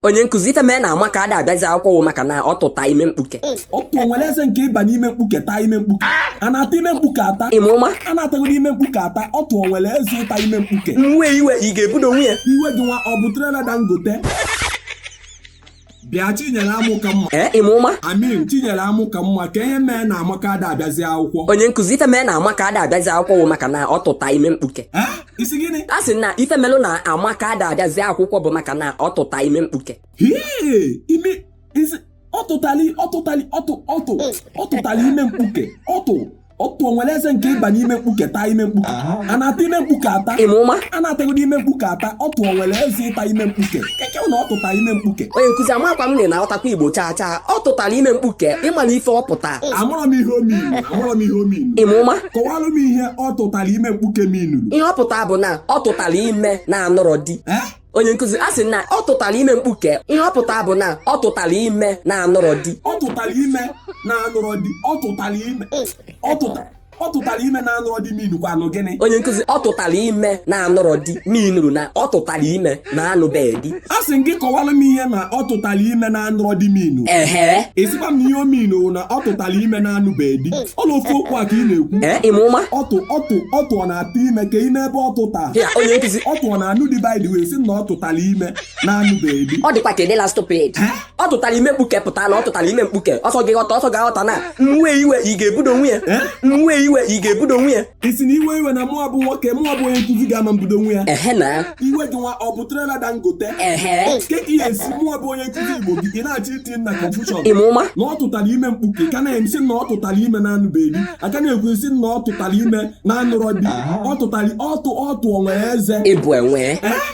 Onye nkụzi, ife mee na Amaka ada abịazi akwụkwọ wụ maka na ọ tụta ime mkpuke. Ọtụ nwere eze nke ịba n'ime mkpuke, taa ime mkpuke. A na-ata ime mkpuke ata? Ịma ụma? A na-atagodo ime mkpuke ata? Ọtụ nwere eze ịta ime mkpuke? Nwe iwe, ị ga-ebudo onwe ya. Iwe gị nwa, ọ bụ trailer Dangote? Bịa, Chinyere amụ ka mma. Ee, ịma ụma? Amin, Chinyere amụ ka mma, ka ihe mee na Amaka ada abịazi akwụkwọ? Onye nkụzi, ife mee na Amaka ada abịazi akwụkwọ wụ maka na ọ tụta ime mkpuke. Eh? Isi gịnị? A sị na ife melụ na Amaka ada abịazi akwụkwọ bụ maka na ọ tụta ime mkpuke. Hee, ime isi ọtụtali ọtụtali ọtụ ọtụ ọtụtali ime mkpuke. Ọtụ ọtụ nwere eze nke ịba n'ime mkpuke, taa ime mkpuke. A na-ata ime mkpuke ata? Ịma ụma? A na-atagodo ime mkpuke ata? Ọtụ nwere eze ịta ime mkpuke keke na ọ tụta ime mkpuke? Onye nkụzi, amakwa m na ị na-aghọtakwa Igbo chaa chaa. Ọ tụtara ime mkpuke, ịmana ife ọ pụta. Amarọ m ihe o minu, amarọ m ihe o minu. Ịma ụma? Kọwalụ m ihe ọ tụtara ime mkpuke minuru. Ihe ọ pụta bụ na ọ tụtara ime na-anụrọ di. Eh? Onye nkụzi, a sị na ọ tụtara ime mkpuke, ihe ọ pụta bụ na ọ tụtara ime na-anụrọ di. Ọ tụtara ime na-anụrọ di. Ọ tụtara ime, ọ tụtara ime na-anụrọ di minukwanụ gịnị? Onye nkụzi, ọ tụtara ime na-anụrọ di minuru na ọ tụtara ime na-anụbeghị di. A sị m gị kọwalụ m ihe na ọ tụtara ime na-anụrọ di minu. Ehe. Ịsịkwa m na ihe o minu na ọ tụtara ime na-anụbeghị di. Ọ na ofu okwu a ka ị na-ekwu. Ee, ịma ụma? Ọtụ ọtụ ọtụ ọ na-atụ ime ka ime ebe ọ tụta? Ya, onye nkụzi. Ọtụ ọ na-anụ di? By the way, sị na ọ tụtara ime na-anụbeghị di. Ọ dịkwa ka ịdịla stupid. Ọ tụtara ime mkpuke pụta na ọ tụtara ime mkpuke. Ọsọ gị ghọta, ọsọ ga-aghọta na nwe iwe, ị ga-ebudo onwe ya. Nwe iwe, ị ga-ebudo onwe ya. Isi na iwe iwe na mụọ bụ nwoke, mụọ bụ onye nkụzi ga-ama mbudo onwe ya? Ehe na. Iwe gị nwa, ọ bụ trailer Dangote? Ehe. Ke ka ihe esi mụọ bụ onye nkụzi Igbo gị, ị na-achọ iti na confusion? Ịma ụma? Na ọ tụtara ime mkpuke ka na-esi na ọ tụtara ime na-anụbeghị di, aka na-ekwu esi na ọ tụtara ime na-anụrọ di. Ọ tụtara ọtụ ọtụ o nwere eze? Ịbụ enwe.